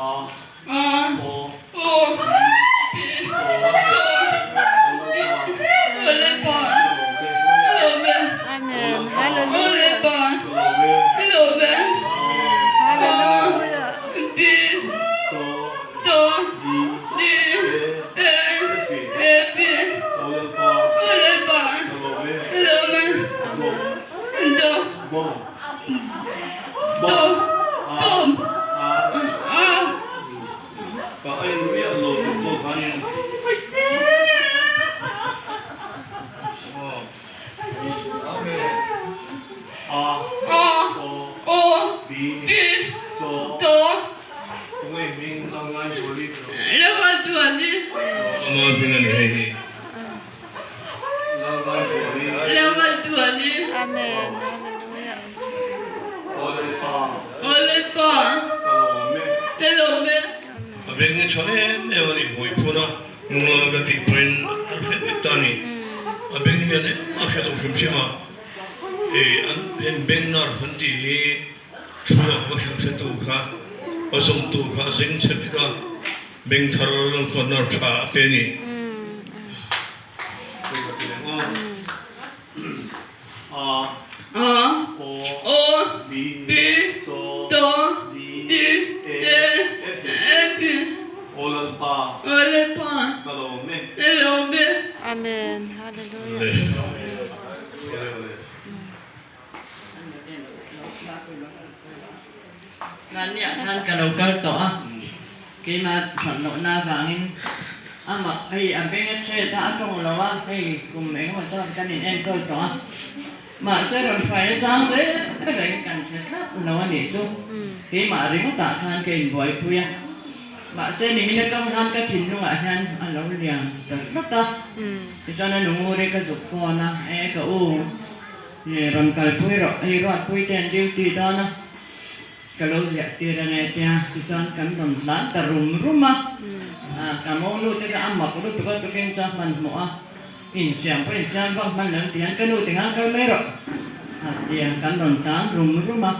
A A O O B B C D Ole Pa Love Amen. Ole Hallelujah. Pa Love Hallelujah. B T D E F Ole Pa Ole Pa Love Love D Bo Amen. Hallelujah. A beng hi tha em em a ni hmui phun a, nunglam ka tih pawhin a hret vek ta a ni. A beng hian engmah a hriat lo hrim hrim a, ih an heng beng nar han tih hi thluak va hrilh hretu kha, va zawmtu kha a zeng chhe vek a, beng thar lalkhuan nar tha a pe a ni. A A O O B B C T D D E E F F O Lal Pa Ole Pa Ka lawm e. Lawm e. Amen. Hallelujah. Mahniah khan ka lo kal tawh a, keimah that lohna avangin amah hei a beng a chhet a, a tawng lo a, hei kum engemaw chuan kan in enkawl tawh a, mahse rawn hruai a chang reng reng kan hre tlat lo a nih chu, keimah ringawtah khan ka inbuaipui a, mahse nimin atang khan ka thinlungah hian a lo lian ta tlat a, tichuan a nunguri ka zuk phone a, e ka u. Nge rawn kalpui rawh, hei Ruatpui te an duty dawn a, ka lo ziah tir a nia tia, tichuan kan rawn tlan ta rum rum a, ka monu te kha a mak lutuk a tukin chuan hmanhmawh a, insiam pawh insiam vak hman lo tihian ka nu ti ngang kal mai rawh a tia, kan rawn tlan rum rum a.